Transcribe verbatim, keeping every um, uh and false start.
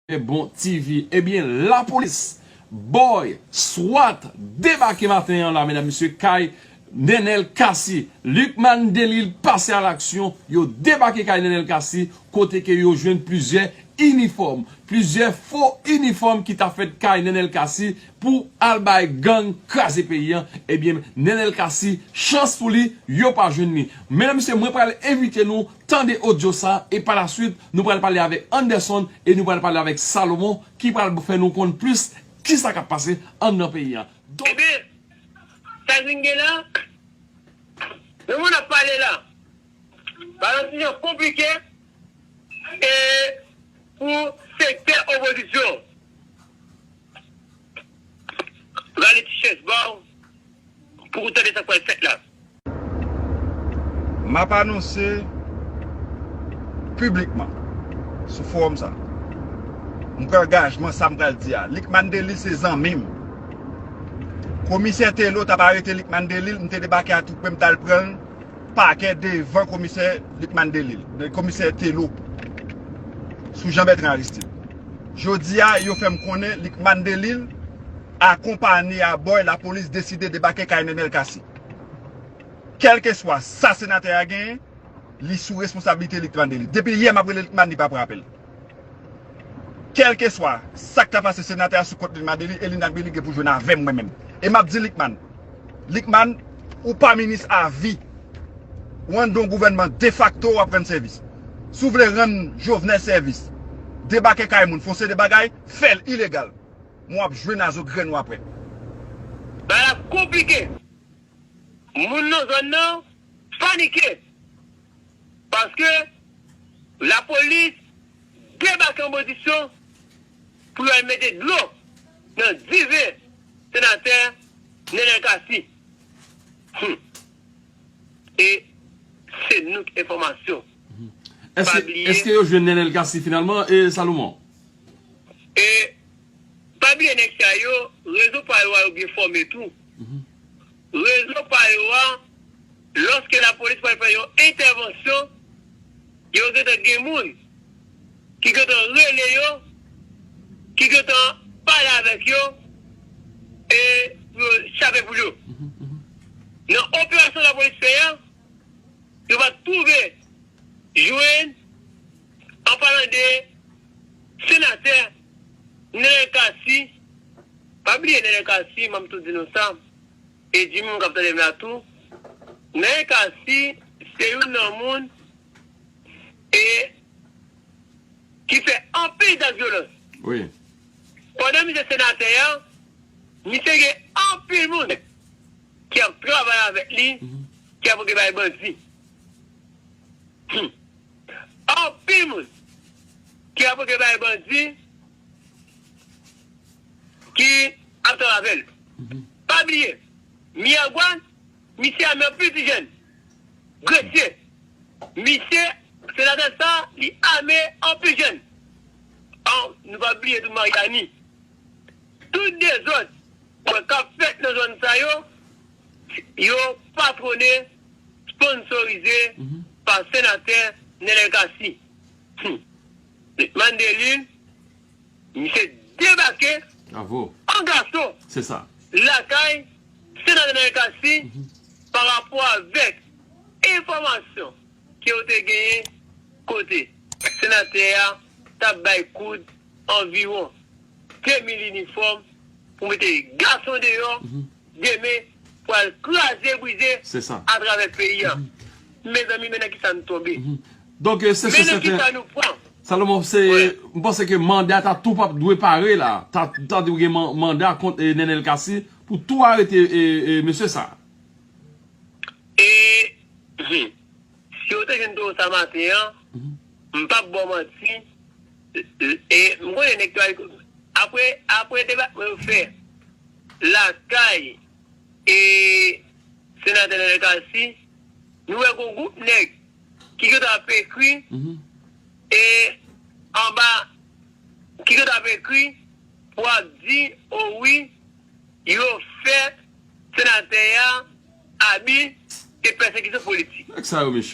Bon T V. Ebyen, lapolis, bòy, swat, debake maten an la, medam, mesye, kay Nenel Cassy. Lucmane Delille pase a laksyon, yo debake kay Nenel Cassy, kote ke yo jwenn plizyè inifòm, plizyè fo inifòm ki ta fèt kay Nenel Cassy pou al bay gang kraze peyi an. Ebyen, Nenel Cassy, chans pou li, yo pa jwenn li. Medam, mesye, mwen pral envite nou tande odyo sa, e pa la swit, nou pral pale avèk Anderson e nou pral pale avèk Salomon, ki pral fè nou konn plis kisa k ap pase anndan peyi an. Donk, ebyen, sa k vin gen la, nan moun ap pale la, bagay la konplike, e pou sektè opozisyon. Rale ti chèz ba w pou w tande sa k pral fèt la. M ap anonse piblikman sou fowòm sa, m pran angajman sa m pral di a. Lucmane Delille se zanmi m. Komisè Telo t ap arete Lucmane Delille, m te debake a tou prè, m t al pran l pakè devan komisè Lucmane Delille, komisè Telo, sou Jean Bertrand Aristide. Jodi a, yo fè m konnen Lucmane Delille akonpanye a bòy lapolis deside debake kay Nenel Cassy. Kèlkeswa sa senatè a genyen, li sou responsablite Lucmane Delille. Depi yè m ap rele Lucmane, li pa pran apèl. Kèlkeswa sa k ta pase senatè a sou kont Lucmane Delille, e Lucmane Delille gen pou jwenn avè m mwen menm. E m ap di Lucmane, Lucmane, ou pa minis a vi. Ou anndan yon gouvènman defakto w ap rann sèvis. Si w vle rann Jovenel sèvis, debake kay moun, fè yon seri de bagay, fè l ilegal. Men w ap jwenn a zo grenn ou aprè. Bagay la konplike. Moun nan zòn nan panike. Paske lapolis debake an pozisyon pou yo al mete dlo nan diven senatè Nenel Cassy. Hmm. E se nou k enfòmasyon. Èske, pa bliye, èske yo jwenn Nenel Cassy finalman, e Salomon? E pa bliye nèg sa yo, rezo pa yo a yo byen fòme tou. Rezo pa yo a, lòske lapolis pral fè yon entèvansyon, yo gentan gen moun ki gentan rele yo, ki gentan pale avèk yo, e pou yo chape poul yo. Nan operasyon lapolis fè a, yo pa t twouve jwenn, an palan de senatè Nenel Cassy, pa bliye Nenel Cassy, m ap tou di nou sa, e di moun k ap tande m la tou, Nenel Cassy se youn nan moun e ki fè anpil zak vyolans. Wi. Pandan misye senatè a, misye gen anpil moun ki ap travay avèk li, ki ap oke bay bandi. Anpil moun ki ap oke bay bandi ki ap travay avè l. Pa bliye, Miragwàn, misye ame anpil ti jèn. Gresye, misye, senatè sa, li ame anpil jèn. An, nou pa bliye tou Maryani. Tout dezòd k ap fèt nan zòn sa yo, yo patwone, sponsorize pa senatè Nenel Cassy. Hmm. Lucmane Delille, misye debake an gason lakay senatè Nenel Cassy pa rapò avèk enfòmasyon ke yo te genyen kote senatè a t ap bay koud anviwon de mil inifòm pou mete gason deyò, demen pou al kraze brize atravè peyi a. Mezanmi, men nan kisa nou tonbe? Donk, e, se sou sèten, Salomon, se, m panse ke manda ta tou p ap dwe pare la. Ta, ta dwe gen man-, manda kont, e, Nenel Cassy pou tou arete, e, e, mesye sa. E, hmm, si yo te jwenn toro sa maten an, m p ap ba w manti, e, e, m konnen nèg yo, apre, apre deba yo fè lakay, e, senatè Nenel Cassy, nou wè gon gwoup nèg ki gentan ap ekri, e, anba, ki gentan ap ekri pou ap di, o wi, yo fè senatè a abi e pèsekisyon politik. Nèg sa yo mechan.